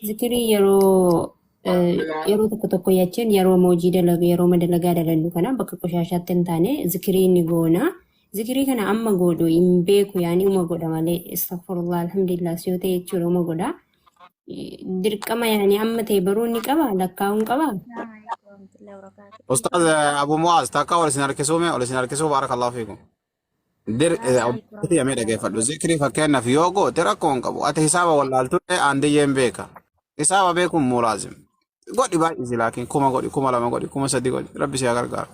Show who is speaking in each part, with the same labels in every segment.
Speaker 1: Zikirii yeroo yeroo tokko tokko jechaan yeroo hojii dalagu yeroo dalagaa dalannu kana bakka qoshaashaatti hin taane zikirii ni goona. Zikirii kana amma godhu hin beeku yaani uma godha malee astaghfirullah alhamdulillah si yoo ta'e jechuudha uma godha. Dirqama yaani amma ta'e baruu ni qaba lakkaa'uun qaba.
Speaker 2: Ustaaz Abu Muaz takka ol isin harkisuu mee ol isin harkisuu baarakallahu fiikum. Dir yamee dhageeffadhu. Zikrii fakkeenyaaf yoo goote rakkoo hin qabu. Ati hisaaba wallaaltullee aandiyyeen beeka. Hisaaba beekuun mulaazim. Godhi baay'isi laakiin 1000 godhi 2000 godhi 3000 godhi rabbi si haa gargaaru.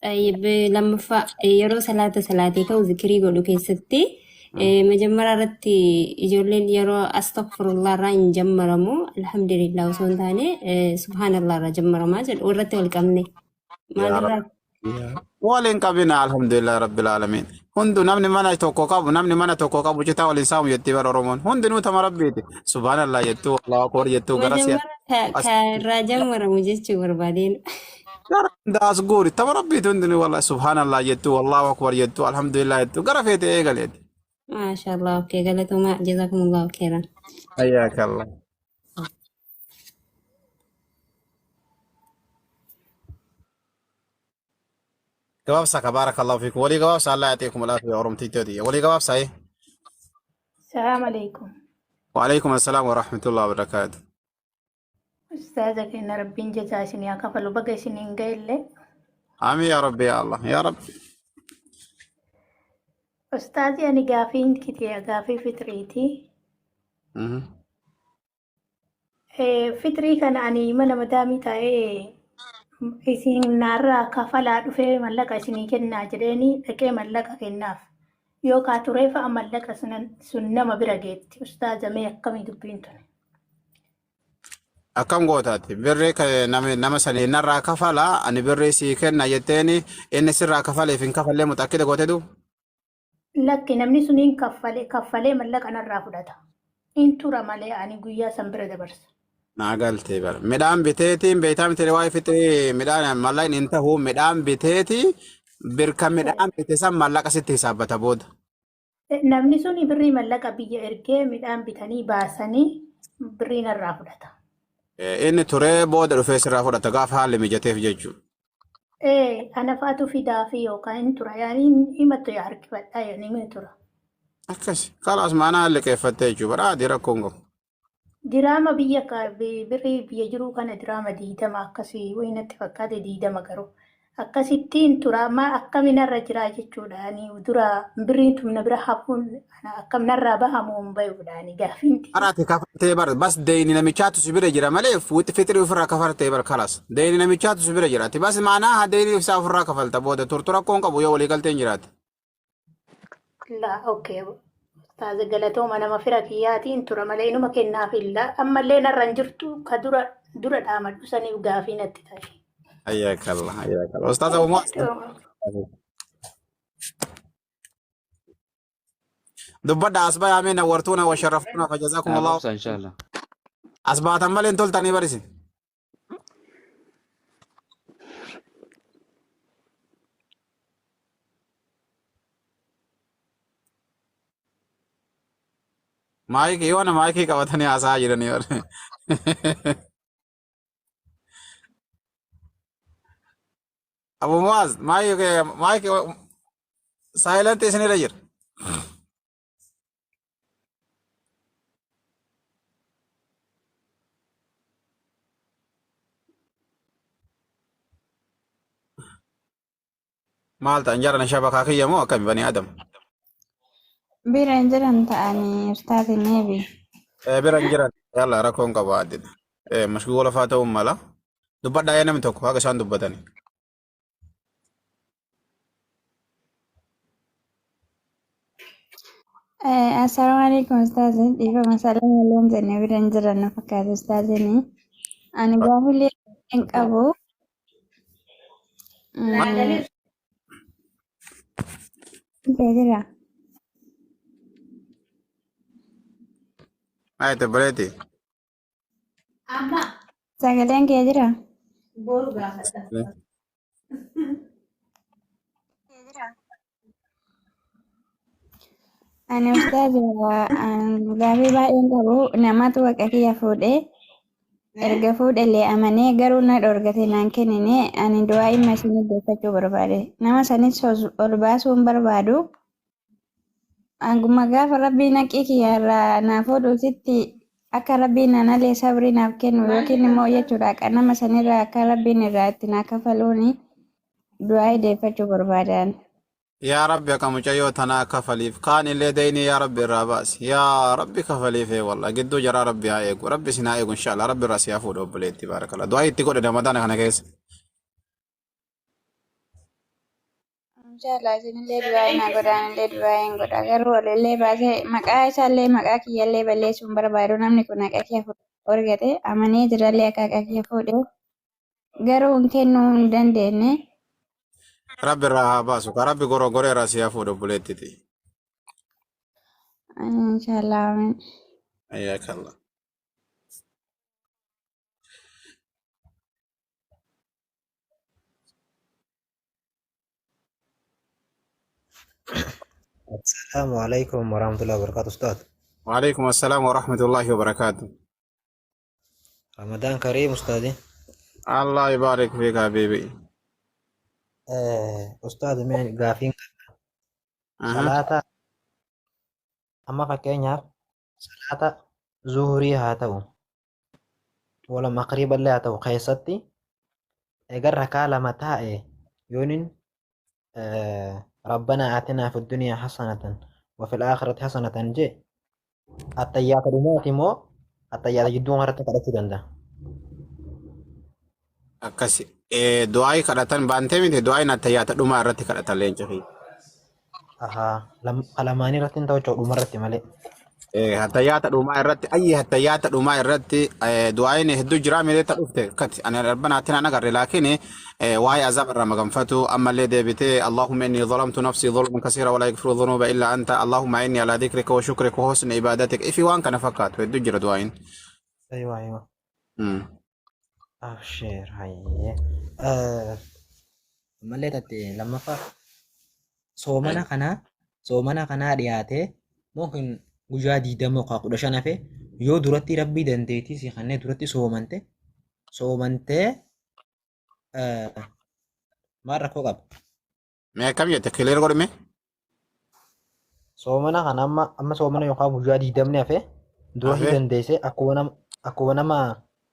Speaker 1: طيب lammaffaa yeroo salaata salaatee ka'u zikirii godhu keessatti majammara irratti ijoolleen yeroo astaghfirullah irraa hin jammaramu alhamdulillah osoo hin taane subhaanallah irraa jammaramaa jedhu irratti wal qabne maalirraa
Speaker 2: Waliin qabina alhamdulillah rabbil alamin. Hundu namni mana tokko qabu namni mana tokko qabu citaa waliin saamu jetti bara Oromoon. Hundinuu tama rabbiiti. Subhaanallah jettuu Allahu akbar jettuu gara si'a.
Speaker 1: majammara ka irraa jammaramu jechuu barbaadeen.
Speaker 2: Gara hundaa as guuri tama rabbiiti hundinuu wallahi subhaanallah jettuu Allahu akbar jettuu alhamdulillah jettuu gara feete eegaleeti.
Speaker 1: Maashaallah okay galatoomaa jazakumullahu khairan.
Speaker 2: Hayyakallah. Gabaabsaa ka baarakallahu fiikum. Walii gabaabsaa Allah yaaxiikum alaafiya Oromtittooti. Walii gabaabsaa ee.
Speaker 3: Salaam alaikum.
Speaker 2: Waalaikum assalaam wa rahmatullahi wa barakaatu.
Speaker 3: Ustaaza keenya Rabbiin jazaa isinii haa kafalu baga isiniin ga'ellee.
Speaker 2: Amiin yaa Rabbi yaa Allah yaa Rabbi.
Speaker 3: Ustaazi ani gaafiin kitiya gaafii fitriiti. Fitrii kana ani mana madaamii taa'ee isin naarraa kafalaa dhufee mallaqa isinii kennaa jedheeni dhaqee mallaqa kennaaf. Yoo kaa turee fa'a mallaqa sun nama bira geetti. Ustaaza mee akkamii dubbiin tun?
Speaker 2: Akkam gootaati? Birrii nama sanii narraa kafala ani birrii sii kenna jetteeni inni sirraa kafaleef hin kafallee mutakkida goote du?
Speaker 3: Lakki namni suniin kaffalee mallaqa narraa fudhata. In tura malee ani guyyaa san bira dabarsa.
Speaker 2: Naa galtee bara. Midhaan biteetiin beektaa miti waa'ee fixee midhaan mallaqni hin tahu midhaan biteeti birka midhaan bite san mallaqa sitti hisaabbata booda.
Speaker 3: Namni suni birrii mallaqa biyya ergee midhaan bitanii baasanii birrii narraa fudhata.
Speaker 2: Inni turee booda dhufee sirraa fudhata gaafa haalli mijateef jechuudha.
Speaker 3: Ana fa'aatu fidaa fi yookaan hin tura yaani himattu yaa harkifadhaa yaani hin tura.
Speaker 2: Akkas kalaas maanaa liqeeffattee jechuudha. Badhaadhi rakkoo hin qabu.
Speaker 3: Diraama biyya birrii biyya jiruu kana diraama 20 akkasii wayi natti fakkaate 20 garuu akkasittiin tura amma akkami narra jiraa jechuudha ani dura birriin tun na bira hafuun ana akkam narraa bahamu hin bayuudha ani gaafiin tiyya.
Speaker 2: Ara ati kafartee bar bas deyni namichaatu si bira jira malee wixi fixrii ofirraa kafartee bar kalas deyni namichaatu si bira jira ati bas maanaa haa deyni isaa ofirraa kafalta booda turtu rakkoon qabu yoo walii galteen jiraate.
Speaker 3: La okay ustaaza galatooma nama fira kiyyaatiin tura malee inuma kennaaf illa ammallee narra hin jirtu ka dura dura dhaamadhu saniif gaafii natti ta'e.
Speaker 2: Hayyakallah hayyakallah. Ustaaza Abu Mu'aaz. Dubbadha as bayaa mee nawwartuuna wa sharraftuuna fa jazakumullahu.
Speaker 4: Obsa inshallah.
Speaker 2: As baatan malee hin toltanii barisin. Maayikii yoona maayikii qabatanii haasa'aa jiranii warri. Abu Muaz maayikii maayikii saayilantii isinirra jira. Maal ta'an jarana shabakaa kiyya moo akkami bani Adam?
Speaker 5: Bira hin jiran ta'anii ustaazi neebi.
Speaker 2: Bira hin jiran. Yalla rakkoon qabu addina. Mashguula fa'aa ta'uun mala. Dubbadhaa yaa namni tokko haga isaan dubbatani.
Speaker 5: Assalaamu alaikum ustaazi. Dhiifama salaama loon jenne bira hin jiran na fakkaata ustaazini. Ani gaafilee hin qabu. Jira.
Speaker 2: Ayete bareeti.
Speaker 3: Amma
Speaker 5: Sagaleen kee jira?
Speaker 3: boru gaafadha.
Speaker 5: Ani ustaaza gaafii baay'een qabu namatu waaqa kiyya fuudhee Erga fuudhellee amanee garuu na dhorgate naan kennine ani du'aa dhimma isinii deeffachuu barbaade. Nama sanis ol baasuu hin barbaadu. Hanguma gaafa rabbiin haqqii kiyya irraa naaf fuudhuutitti akka rabbiin analee sabrii naaf kennu yookiin immoo jechuudha haqa nama sanirraa akka rabbiin irraa itti naa kafaluuni du'aa deeffachuu barbaadan.
Speaker 2: Yaa Rabbi akka mucayyoo tanaa kafaliif kaan illee deynii yaa Rabbi irraa baasi yaa Rabbi kafaliif ee wallah gidduu jaraa Rabbi haa eegu Rabbi isin haa eegu inshallah Rabbi irraa si haa fuudhu obboleetti baarakalla du'aa itti godhe ramadaana kana keessa.
Speaker 5: Inshallah isinillee du'aa naa godha anillee du'aa hin godha garuu walillee baasee maqaa isaallee maqaa kiyyallee balleessuu hin barbaadu namni kun haqa kiyya argate amanee jirallee akka haqa kiyya fuudhe garuu hin kennuu hin dandeenye.
Speaker 2: Rabbi irraa haa baasu ka Rabbi gorogoree irraa si haa fuudhu obboleettiti.
Speaker 5: Inshallah amiin.
Speaker 2: Hayyakallah.
Speaker 4: Assalamu alaikum warahmatullahi wabarakatuh Ustaz.
Speaker 2: Waalaikum assalaam wa rahmatullahi wa barakaatu.
Speaker 4: Ramadan Kareem Ustazi.
Speaker 2: Allah ibaarik fiik habiibi.
Speaker 4: Ustaz mee gaafiin
Speaker 2: Aha.
Speaker 4: salaata amma fakkeenyaaf salaata zuhurii haa ta'u wala maqriballee haa ta'u keessatti egaa rakaa lama taa'e yoonin rabbana aatinaa fi dunyaa hasanatan wa fil aakhirati hasanatan jee attayyaata dhumaati moo attayyaata jidduu irratti kadhachuu danda'a.
Speaker 2: Akkasi. Du'aa'ii kadhatan baantee miti du'aa'iin attayyaata dhumaa irratti kadhatan leenca kiyya.
Speaker 4: Ahaa, lamaanii irratti hin ta'u jechuudha dhuma irratti malee.
Speaker 2: Hattayyaata dhumaa irratti ayyi hattayyaata dhumaa irratti du'aa'iin hedduu jiraa mileetta dhufte kati ani rabbana atina an agarre laakiin waa'ee azaaba irraa maganfatu ammallee deebitee allahumma inni zalamtu nafsi zulman kasiira walaa yaghfiru dhunuuba illa anta allahumma inni ala dhikrika wa shukrika wa husni ibadatik ifi waan kana fakkaatu hedduu jira du'aa'iin.
Speaker 4: Aywa aywa. Abshir hayyee. Ammallee tatte lammaffaa soomana kanaa soomana kanaa dhiyaatee yookiin guyyaa 20 yookaan 15 hafe yoo duratti rabbii dandeettii si kannee duratti soomante soomantee maal rakkoo qaba?
Speaker 2: Mee akkam jette kileer godhime?
Speaker 4: Soomana kana amma amma soomana yookaan guyyaa 20 hafe dura hin
Speaker 2: Hafe.
Speaker 4: dandeesse akkuma nama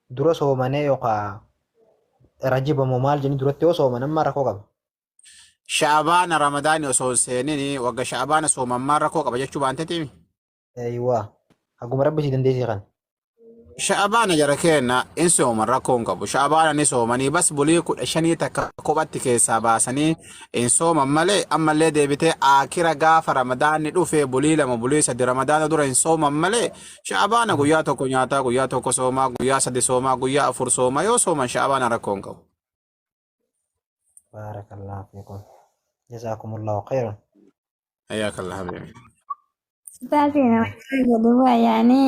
Speaker 4: dura soomanee yookaan rajibamu maal jenni duratti yoo sooman amma rakkoo qaba.
Speaker 2: Sha'abaana Ramadaani osoo hin seenin wagga sha'abaana soomammaan rakkoo qaba jechuu baanteetiimi.
Speaker 4: Eeywaa. Haguma rabbi si dandeessise kan.
Speaker 2: Sha'abaana jara keenna in sooman rakkoo hin qabu. Sha'abaana ni soomanii bas bulii 15 takka kophatti keessaa baasanii in sooman malee ammallee deebitee aakira gaafa ramadaanni dhufe bulii 2 bulii 3 ramadaana dura hin sooman malee sha'abaana guyyaa tokko nyaataa guyyaa tokko soomaa guyyaa 3 soomaa guyyaa 4 soomaa yoo sooman sha'abaana rakkoo hin qabu.
Speaker 4: Baarakallahu fiikum. Jazaakumullahu khairan.
Speaker 2: Hayyakallah habibi.
Speaker 5: Ustaazi nama jedhu yaani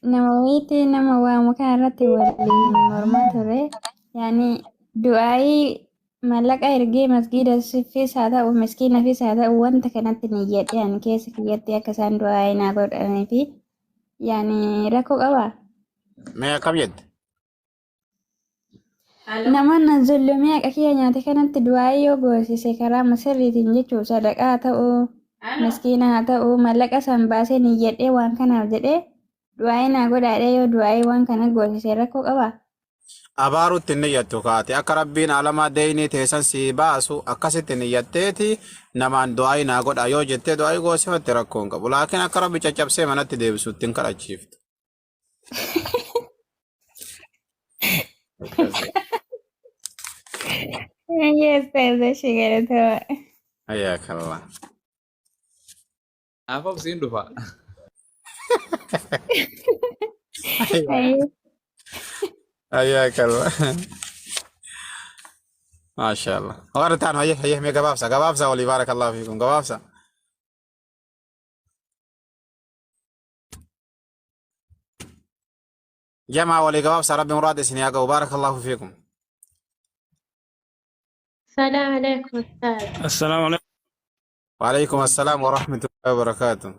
Speaker 5: nama wayiitti nama waamu kana irratti waliin mormaa ture. Yaani du'aayii maallaqa ergee masgiida siffis haa ta'u miskiinafis haa ta'u wanta kanatti niyyadhe ani keessa kiyyatti akka isaan du'aayii naa godhanii fi yaani rakkoo qabaa?
Speaker 2: Mee akkam jette?
Speaker 5: Nama na zullumee haqa kiyya nyaate kanatti du'aayii yoo goosise karaa sirriitiin jechuun sadaqaa haa ta'u miskiina haa ta'u maallaqa san baasee niyyadhee waan kanaaf jedhee du'aayii naa godhaadhee yoo du'aayii waan kana goosise rakkoo qabaa?
Speaker 2: Abaarutti hin niyyattu kaate akka rabbiin alamaa deeynii teessan sii baasu akkasitti niyyatteeti namaan du'aayii naa godha yoo jettee du'aayii goosifatte rakkoo hin qabu laakiin akka rabbi caccabsee manatti deebisu ittiin kadhachiiftu.
Speaker 5: Yes, ishee galatama.
Speaker 2: Hayyakallah.
Speaker 6: Afaaf siin dhufa.
Speaker 2: Hayyakallah. Maashaallah. Warra ta'an hayyee hayyee mee gabaabsa gabaabsa walii baarakallahu fiikum gabaabsa. Jamaa walii gabaabsa rabbi muraada isin haa ga'u baarakallahu fiikum.
Speaker 7: Salaam alaikum ustaaz.
Speaker 8: Assalaamu alaikum.
Speaker 2: Waalaikum assalaam wa rahmatullahi wa barakaatuh.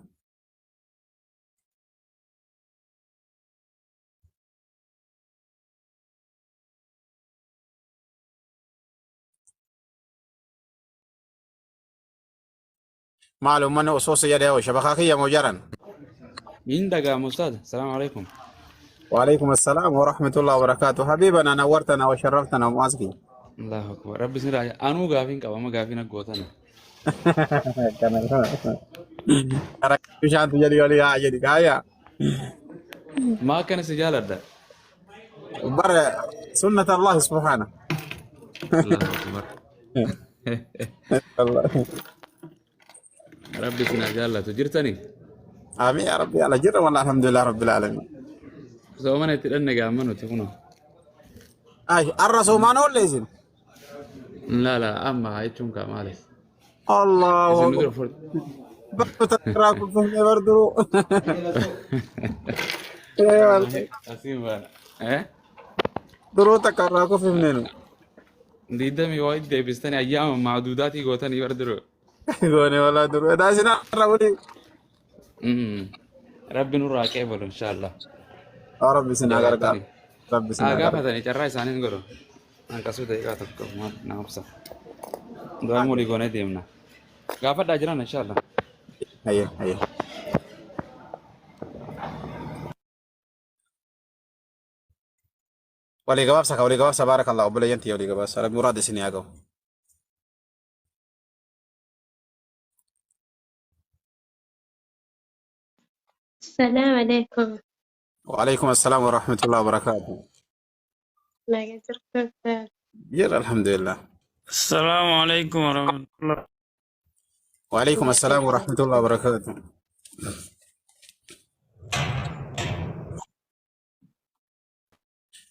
Speaker 2: Maal uummanni osoo si jedhee hoo shabakaa kiyya moo jaran?
Speaker 6: Niin dhaga'ama ustaaz. Salaamu alaikum.
Speaker 2: وعليكم السلام ورحمة الله وبركاته حبيبنا نورتنا وشرفتنا ومعزكي
Speaker 6: Allahu akbar. Rabbi isin raaya. Anuu gaafiin qaba amma gaafiin aggootana.
Speaker 2: bishaantu jedhi olii haa jedhi kaaya
Speaker 6: Maa akkana si jaaladha.
Speaker 2: bara sunnat Allah subhana
Speaker 6: Allahu akbar. Rabbi isin haa jaallatu. Jirtanii?
Speaker 2: آمين يا ربي على جر والله الحمد لله رب العالمين
Speaker 6: Soomana itti dhanne gaamma nuti kunoo.
Speaker 2: أي الرسول ما نقول ليزن
Speaker 6: Laa laa amma jechuun kaa maali?
Speaker 2: الله
Speaker 6: Isin nu
Speaker 2: أكبر
Speaker 6: dura fur.
Speaker 2: تراكم فهمي بردو إيه والله.
Speaker 6: Wallaahi asiin baana. Eh?
Speaker 2: درو تكراكم فهمي
Speaker 6: Diidamii waa itti deebistanii ayyaama maaduudaatii gootanii bar dura.
Speaker 2: goone walaa duru edaa isin har'a wali
Speaker 6: Rabbi nurraa qeebalu inshaallah.
Speaker 2: yaa rabbi isin haa gargaaru
Speaker 6: Jabaatanii.
Speaker 2: rabbi isin
Speaker 6: Haa
Speaker 2: haa gargaaru
Speaker 6: gaafatanii carraa isaaniin godhu. Hanqasuu daqiiqaa tokko maal na obsa. Du'aa mulii goonee deemna. Gaafadhaa jiran inshaallah.
Speaker 2: hayyee hayyee walii gabaabsa ka walii gabaabsa baarakallah obboleeyyan tiyya walii gabaabsa rabbi muraada isin haa ga'u
Speaker 7: السلام عليكم.
Speaker 2: وعليكم السلام ورحمة الله وبركاته
Speaker 7: ما قدرت أستاذ.
Speaker 2: جير الحمد لله
Speaker 8: السلام عليكم ورحمة الله.
Speaker 2: وعليكم السلام
Speaker 7: وعليكم
Speaker 2: ورحمة الله
Speaker 7: السلام.
Speaker 2: وبركاته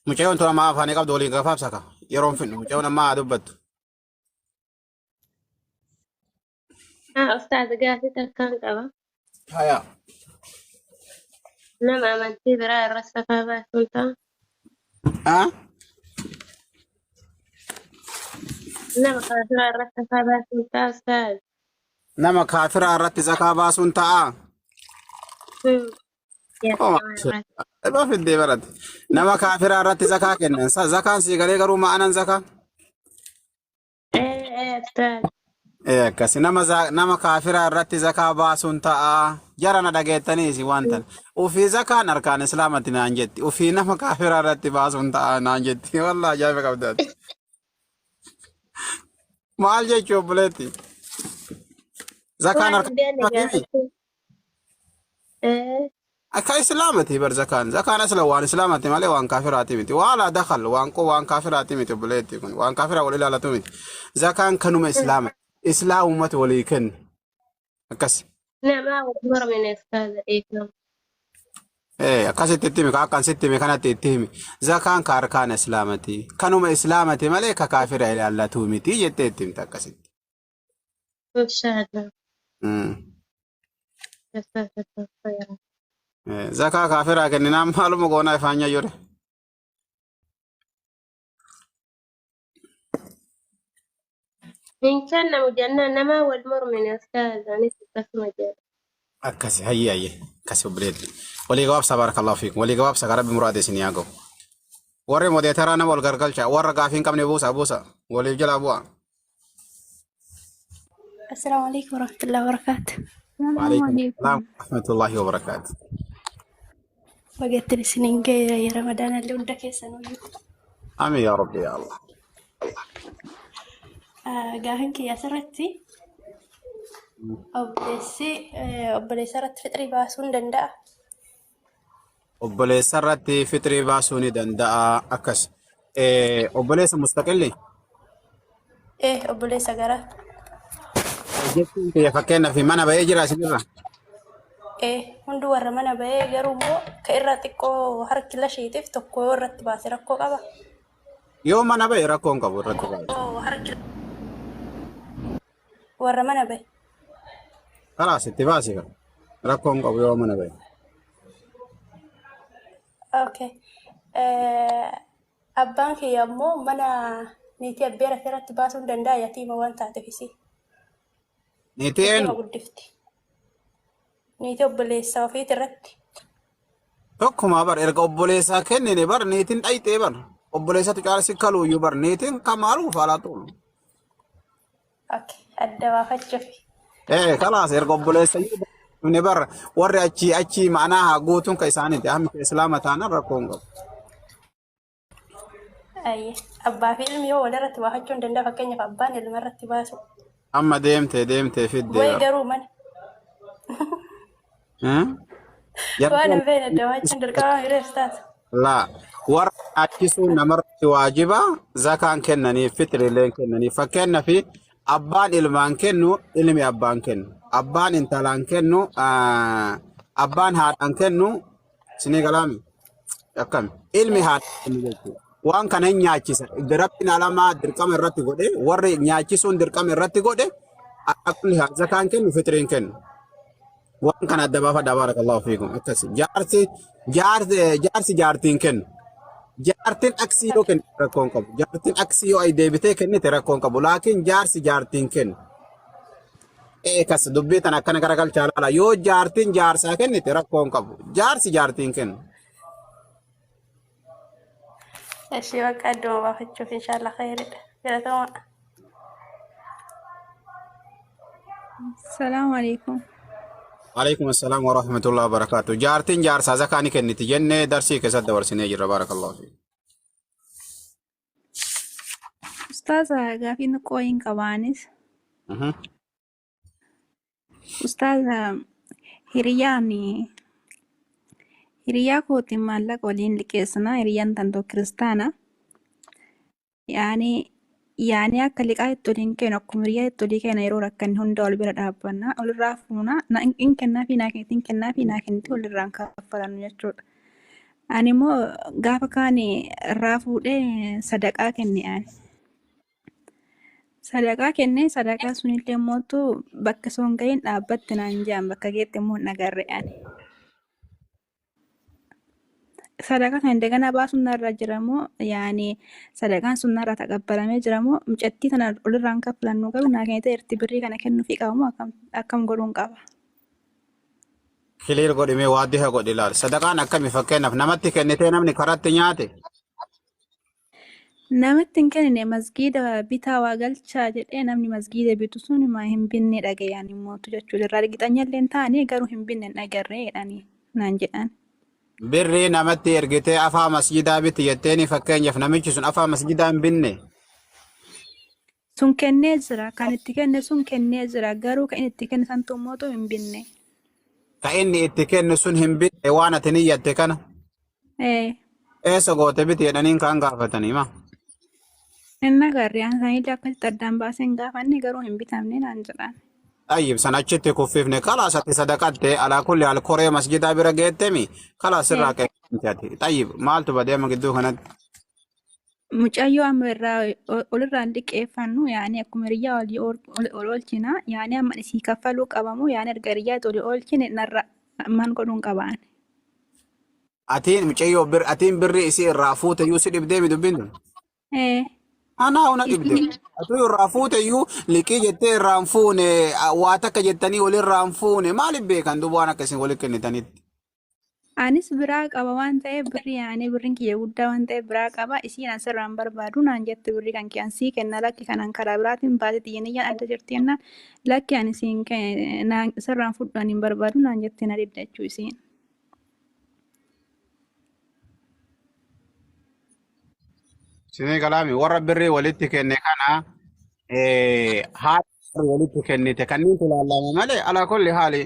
Speaker 2: Mucayyoon tun amma afaanii qabdu walii gabaabsa ka yeroon finnu mucayyoon amma haa dubbattu
Speaker 7: ها أستاذ قاعدة كان قبا
Speaker 2: haya
Speaker 7: نعم أمنتي براء الرصة باسونتا
Speaker 2: ah
Speaker 7: نعم قادرة الرصة باسونتا أستاذ.
Speaker 2: nama kaafiraa irratti zakaa baasuun ta'a
Speaker 7: يا
Speaker 2: Oh,
Speaker 7: سلام
Speaker 2: Eebba fiddee barate. Nama kaafiraa irratti zakaa kennan. Zakaan sii galee garuu ma'anan zakaa?
Speaker 7: إيه إيه أستاذ.
Speaker 2: Ee akkasi nama nama kaafiraa irratti zakaa baasuun ta'a. Jara na dhageettaniis waan tan. Ufii zakaan harkaan islaamatti naan jetti. Ufii nama kaafiraa irratti baasuun ta'a naan jetti. Wallaahi ajaa'iba qabdaati. Maal jechuu obboleetti? Zakaan
Speaker 7: waan
Speaker 2: harkaan
Speaker 7: hin beekne
Speaker 2: islaamatti
Speaker 7: gaafachuu. Ee,
Speaker 2: Akka islaamati bar zakaan. Zakaan asla waan islaamati malee waan kaafiraati miti. Waa dakal waan qo waan kaafiraati miti obboleetti kun. Waan kaafiraa wal ilaalatu miti. Zakaan kanuma islaama. Islaamumatu walii kenna. Akkas.
Speaker 7: Nama wal mormine ustaaza dhiifama.
Speaker 2: Ee akkasitti itti himi akkan sitti himi kanatti itti himi. Zakaan ka harkaan islaamati. Kanuma islaamati malee ka kaafira ilaallatu miti jettee itti himte akkasitti.
Speaker 7: Inshaallah. Jazakallahu khairan.
Speaker 2: Zakaa kaafiraa kenninaan maaluma goonaa ifaan nyayyore.
Speaker 7: Hin kennamu jennaan nama wal mormine ustaaza anis akkasuma jedha.
Speaker 2: Akkasi hayyee hayyee akkasi obboleetti. Walii gabaabsa baarakallahu fiikum. Walii gabaabsa ka rabbi muraada isin haa ga'u. Warri modeetaraa nama wal gargalcha warra gaafii hin qabne buusa buusa waliif jalaa bu'a.
Speaker 9: السلام عليكم ورحمة الله وبركاته.
Speaker 5: Salaamu
Speaker 2: وعليكم
Speaker 5: alaikum.
Speaker 2: السلام ورحمة الله وبركاته.
Speaker 9: Bagattiin isiniin ga'eera Ramadaana illee hunda keessan iyyuu.
Speaker 2: آمين يا ربي يا الله.
Speaker 9: Gaafin kiyya asirratti obboleessi obboleessa irratti fixrii baasuu ni danda'a.
Speaker 2: Obboleessa irratti fixrii baasuu ni danda'a akkas. Obboleessa mustaqilli
Speaker 9: Ee obboleessa gara
Speaker 2: jechuun kiyya fakkeenyaaf mana ba'ee jira isinirra.
Speaker 9: ee hundi warra mana ba'ee garuu immoo ka irraa xiqqoo harki lashiitiif tokko yoo irratti baase rakkoo qaba.
Speaker 2: Yoo mana ba'e rakkoo hin qabu irratti baase.
Speaker 9: Harki warra mana ba'e.
Speaker 2: Kalaas itti baase rakkoo hin qabu yoo mana ba'e.
Speaker 9: Okay. Abbaan kiyya immoo mana niitii abbeera irratti baasuu ni danda'a yatiima waan taateef isii.
Speaker 2: Niitii
Speaker 9: Yatiima
Speaker 2: eenyu?
Speaker 9: guddifti. Niitii obboleessa ofiit irratti.
Speaker 2: Tokkuma bar erga obboleessaa kennine bar niitiin dhayxee bar obboleessatu caala si kaluuyyuu bar niitiin kamaaluu faalaa tuulu.
Speaker 9: Okay. Adda baafachuuf.
Speaker 2: Kalaas erga obboleessa iyyuu ni barra warri achii achii ma'anaa haa guutuun ka isaaniiti. Hammi islaama taanaan rakkoo hin qabu.
Speaker 9: Ayyee abbaa fi ilmi yoo walirratti baafachuu hin danda'a fakkeenyaaf abbaan ilma irratti baasu.
Speaker 2: Amma deemtee deemtee fiddee
Speaker 9: Wayi
Speaker 2: bara.
Speaker 9: garuu mana waan hin beekne adda baachuun dirqama hireef taata.
Speaker 2: Laa warra nyaachisuun namarratti waajiba zakaan kennaniif fitrilleen kennaniif fakkeenyaaf abbaan ilmaan kennu ilmi abbaan kennu abbaan intalaan kennu abbaan haadhaan kennu sinii galaami akkami ilmi haadhaan kennu jechuudha. Waan kana hin nyaachisa rabbiin alamaa dirqama irratti godhe warri nyaachisuun dirqama irratti godhe akkulli zakaan kennu fitriin kennu. Waan kana adda baafadhaa baarakallahu fiikum akkasi jaarsi jaarsi jaarsi jaartiin kennu. Jaartiin aksii yoo kennite rakkoon qabu. Jaartiin aksii yoo ay deebitee kennite rakkoon qabu. Laakiin jaarsi jaartiin kennu. Ee kas dubbii tana akkana garagalchaa laala. Yoo jaartiin jaarsaa kennite rakkoon qabu. Jaarsi jaartiin kennu.
Speaker 9: Ishii bakka adduma baafachuuf inshaallah khayridha. Galatoomaa.
Speaker 5: Salaamu alaikum.
Speaker 2: Alaikum assalaam wa rahmatullahi wa barakaatu. Jaartiin jaarsaa zakaa ni kenniti jennee darsii keessatti dabarsinee jirra baarakallahu fiik.
Speaker 5: Ustaaza gaafii xiqqoo hin qabaanis. Ustaaza hiriyyaan hiriyaa kootiin maallaqa waliin liqeessina. Hiriyyaan tan tokko kiristaana. Yaani yaani akka liqaa itti waliin kennu akkuma hiriyaa itti walii kenna yeroo rakkanne hunda wal bira dhaabbanna. Walirraa fuuna. Na in kennaa fi naa kenniti in kennaa fi naa kenniti walirraan kaffalannu jechuudha. Ani immoo gaafa kaan irraa fuudhee sadaqaa kenne ani. Sadaqaa kennee sadaqaa sunillee mootu bakka osoo hin gahin dhaabbatte naan jedhan bakka geette immoo hin agarre ani. Sadaqaa kana indagana baasuun narra jira moo yaani sadaqaan sun narraa taqabbalamee jira moo mucattii tana olirraan kaffalannu garuu naa kennite jirti birrii kana kennuufii qaba moo akkam akkam godhuun qaba?
Speaker 2: Kiliir godhimee waaddiha godhi ilaal. Sadaqaan akkami fakkeenyaaf namatti kennitee namni karatti nyaate
Speaker 5: Namatti hin kennine masgiida bitaa waa galchaa jedhee namni masgiida bitu sun maa hin binne dhagayaan mootu jechuudha. Irraa argixanyallee hin taane garuu hin binne hin agarree jedhanii naan jedhan.
Speaker 2: Birrii namatti ergitee afaa masjidaa biti jetteeni fakkeenyaaf namichi sun afaa masjidaa hin binne.
Speaker 5: Sun kennee jira. Kan itti kenne sun kennee jira. Garuu kan inni itti kenne santu mootu hin binne.
Speaker 2: Ka inni itti kennu sun hin binne waan ati niyyatte kana.
Speaker 5: Ee.
Speaker 2: Eessa goote biti jedhaniin kaan gaafatanii ma.
Speaker 5: Hin agarre. An sanillee akkasitti addaan baasee hin gaafanne garuu hin bitamne naan jedhan.
Speaker 2: Tayyib san achitti kuffifne kalaas ati sadaqatte alaa kulli haal koree masjidaa bira geettemi kalaas sirraa
Speaker 5: Ee.
Speaker 2: qeeqamte ati. Tayyib maaltu badee amma gidduu kanatti?
Speaker 5: Mucayyoo amma irraa olirraan liqeeffannu yaani akkuma hiriyyaa olii ol oolchina yaani amma isii kaffaluu qabamu yaani erga hiriyyaa olii oolchine narra maal godhuun qabaan.
Speaker 2: Atiin mucayyoo bir atiin birrii isii irraa fuute iyyuu si dhibdee mi dubbiin tun?
Speaker 5: Ee.
Speaker 2: Anaa una dhibde.
Speaker 5: Isiin
Speaker 2: Atuu irraa fuute iyyuu liqii jettee irraa hin fuune waa takka jettanii walirraa hin fuune maaliif beekan duuba waan akka isin walitti kennitanitti.
Speaker 5: Anis biraa qaba waan ta'eef birrii yaani birriin kiyya guddaa waan ta'eef biraa qaba isiin asirraa hin barbaadu naan jette birrii kan kee an sii kenna lakki kanan karaa biraatiin baatee xiyya niyyaan adda jirti jennaan lakki ani siin naan sirraan fudhu ani hin barbaadu naan jette na didda jechuu isiin.
Speaker 2: Sinii galaami warra birrii walitti kenne kana haala warri walitti kennite kanneen ilaallama malee alaa kulli haali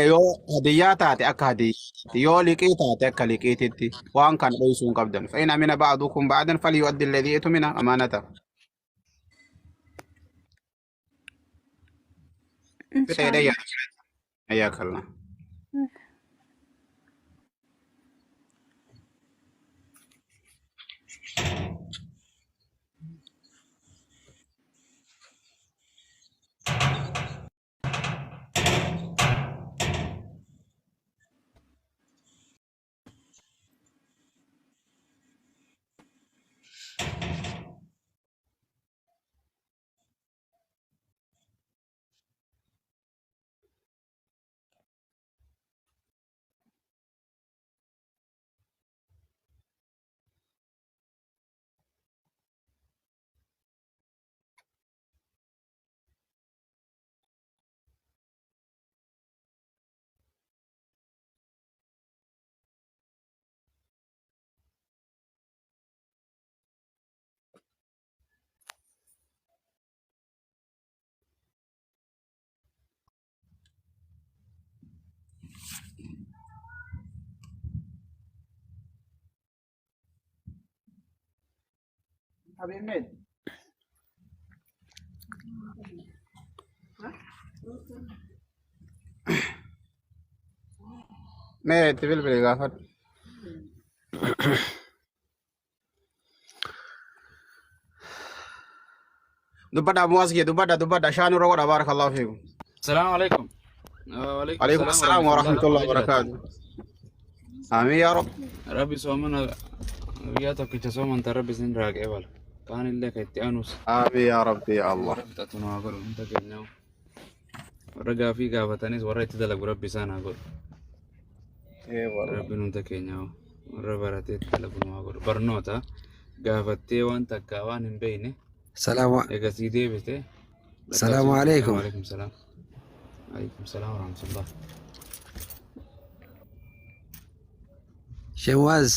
Speaker 2: yoo hadiyyaa taate akka hadiyyaatti yoo liqii taate akka liqiititti waan kana dhoysuu hin qabdan. Fa'in amina ba'dukum ba'dan falyu'addi alladhii itumina amaanata. Fixee
Speaker 5: Inshaallah.
Speaker 2: dhayyaa. Hayyaa kallaa. Habiib meet. Mee itti bilbili gaafadhu. Dubbadha Muwaas kiyya dubbadha dubbadha shaan irra godha baarakallahu fiikum.
Speaker 6: Salaamu alaikum. Waalaikum
Speaker 2: Alaikum
Speaker 6: salaam
Speaker 2: assalaam wa
Speaker 6: warahmatullahi
Speaker 2: rahmatullahi wa barakaatuh. Amiin yaa Rabbi.
Speaker 6: Rabbi soomana guyyaa tokkicha soomanta Rabbi isin irraa qeebala. Kaan illee kan itti aanus
Speaker 2: Amiin yaa Rabbi ya Allah.
Speaker 6: warra fixatu nu haa godhu hunda keenyaa. Warra gaafii gaafatanis warra itti dalagu Rabbi isaan haa godhu.
Speaker 2: Ee wallah.
Speaker 6: Rabbiin hunda keenyaa warra baratee itti dalagu nu haa godhu. Barnoota gaafattee waan takkaa waan hin beekne
Speaker 10: Salaamu
Speaker 6: egasii deebite
Speaker 10: salaamu
Speaker 6: lakkaabsi
Speaker 10: alaikum.
Speaker 6: waalaikum salaam. Waalaikum salaam warahmatullah.
Speaker 10: Shewaaz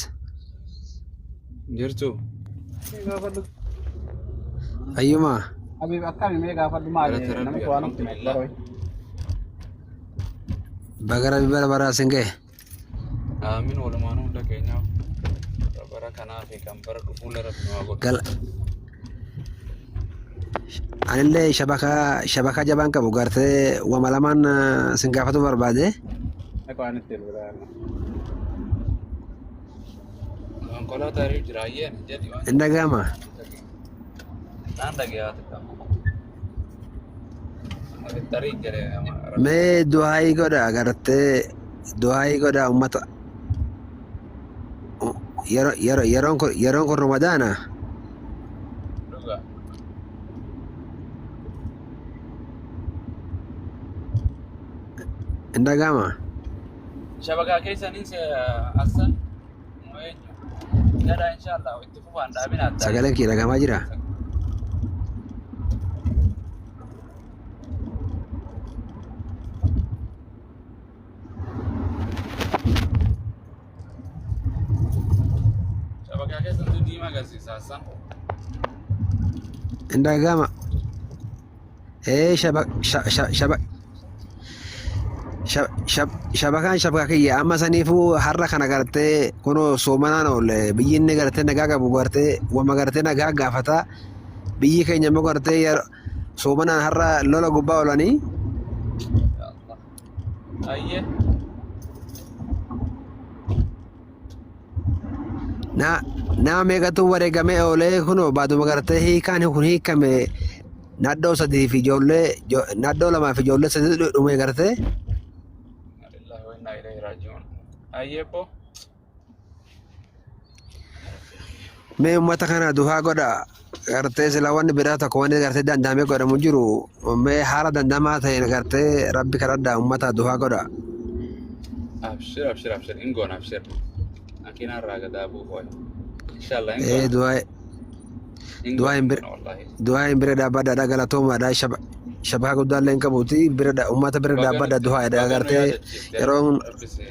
Speaker 6: Jirtu
Speaker 2: Mee gaafadhu.
Speaker 10: fayyuma
Speaker 2: Habiib akkami mee gaafadhu maali
Speaker 6: galata Rabbi
Speaker 2: namichi waan nutti
Speaker 6: alhamdulillah.
Speaker 2: barooy.
Speaker 10: baga rabbi bara baraa sin ga'e.
Speaker 6: Aamin walumaanuu hunda keenyaa bara kanaa fi kan bara dhufuullee Rabbi nu haa godhu.
Speaker 10: Gal anillee shabakaa shabakaa jabaan qabu gartee wama lamaan sin gaafatu barbaade.
Speaker 2: Mee waan itti bilbilaa.
Speaker 6: Konkolaataa irra jira ayyeen jedhi waan
Speaker 10: Hin dhaga'ama.
Speaker 6: naan dhagayaa xiqqaa. Tarii jedhee
Speaker 10: Mee du'aayii godha gartee du'aayii godha uummata yeroo yeroo yeroon kun ramadaana.
Speaker 6: Dhugaa.
Speaker 10: Hin dhaga'ama.
Speaker 6: Shabakaa keessaniin assan jedha inshallah itti fufaan dhaabina addaa.
Speaker 10: Sagaleen kee dhagahamaa jira.
Speaker 6: Shabakaa keessantu diimaa agarsiisa assan.
Speaker 10: Hin dhaga'ama. Ee shaba sha- sha- shaba shabakaan shabakaa kiyya amma saniifuu har'a kana gartee kunoo soomanaan oolle biyyi inni gartee nagaa qabu gartee wama gartee nagaa gaafata biyyi keenya immoo gartee soomanaan har'a lola gubbaa oolanii
Speaker 6: Ya Allah. Ayyee.
Speaker 10: na nama meeqatu wareegamee oolee kunoo baaduma gartee hiikaan kun hiikame nadhoo sadii fi ijoollee nadhoo lamaa fi ijoollee sadii dhume gartee
Speaker 6: Inna lillahi wa inna ilaihi raaji'uun. Ayyee boo.
Speaker 10: Mee uummata kana duhaa godha gartee sila wanni biraa tokko wanni gartee danda'amee godhamu jiru mee haala danda'amaa ta'een gartee rabbi kadhadhaa uummata duhaa godha.
Speaker 6: Abshir abshir abshir hin goona abshir. Makiinaa irraa gadaa bu'u wayi. Inshallah hin
Speaker 10: Ee
Speaker 6: goona.
Speaker 10: duhaa
Speaker 6: Hin
Speaker 10: duhaa
Speaker 6: goona
Speaker 10: hin
Speaker 6: hin
Speaker 10: bira
Speaker 6: goona wallahi.
Speaker 10: duhaa hin bira dhaabbadhaadha galatoomaadha shabakaa guddaallee hin qabuuti bira uummata bira
Speaker 6: Baga
Speaker 10: dhaabbadha
Speaker 6: nuti
Speaker 10: duhaadha
Speaker 6: baga nu
Speaker 10: gartee
Speaker 6: yaadachiifte
Speaker 10: yeroon
Speaker 6: rabbi si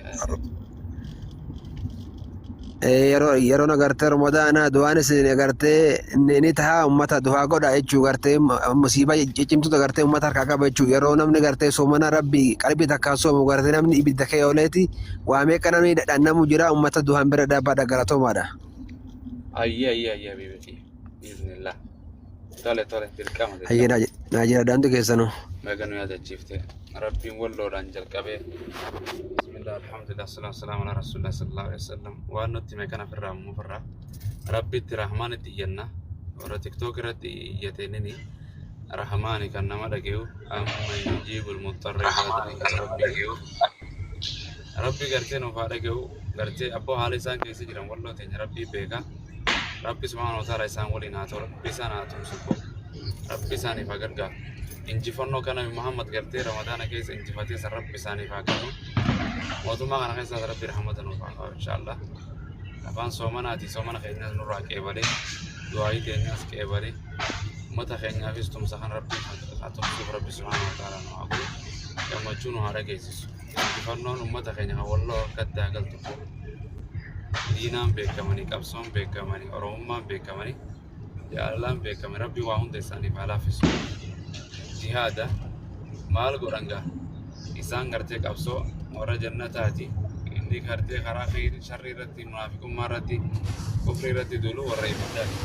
Speaker 10: yeroo yeroon agartee ramadaana du'aanis agartee ni tahaa uummata duhaa godha jechuu gartee musiibaa ciccimtuutu agartee uummata harkaa qaba jechuu yeroo namni gartee soomana rabbi qalbii takkaan soomu gartee namni ibidda kee ooleeti waa meeqa namni dhandhamu jira uummata duhaan bira dhaabbadha galatoomaadha.
Speaker 6: Ayyee ayyee ayyee habiibiti. Biiznillah. Tole tole dirqama
Speaker 10: Hayyee
Speaker 6: dirqama.
Speaker 10: naa jira daantu keessanuu.
Speaker 6: Baga nu yaadachiifte. Rabbiin walloodhaan jalqabee. Bismillah alhamdulillah salatu wasalaamu ala rasulillah sallallahu alaihi wasallam. Waan nutti hime kana ofirraa immoo ofirraa. Rabbitti rahmaanitti iyyanna. Warra tiktook irratti iyyateenini rahmaani kan nama dhage'u amma yujiibul muxxarra isaa rabbi rabbi gartee nuuf haa dhaga'u gartee abboo haala isaan keessa jiran walloo teenya rabbii beeka rabbi subhaanahu wa ta'ala isaan waliin haa ta'u rabbi isaan haa tumsu rabbi isaaniif haa gargaaru injifannoo kana Muhammad gartee ramadaana keessa injifatee san rabbi isaaniif haa kennu mootummaa kana keessaas rabbi rahmata nuuf haa qabu inshaallah afaan soomanaati soomana keenyas nurraa qeebalee du'aayii teenyas qeebalee ummata keenyaafis tumsa kan rabbi haa tumsuuf rabbi subhaanahu wa ta'ala nu haa godhu gammachuu nu haa dhageessisu injifannoon ummata keenya kan walloo harkatti haa galtu diinaan beekamanii qabsoon beekamanii oromummaan beekamanii jaalalaan beekamanii rabbi waa hunda isaaniif haa laaffisu jihaada maal godhan gaa isaan gartee qabsoo warra jannataati inni gartee karaa khayri sharrii irratti munaafiqummaa irratti kufrii irratti duulu warra ibiddaati.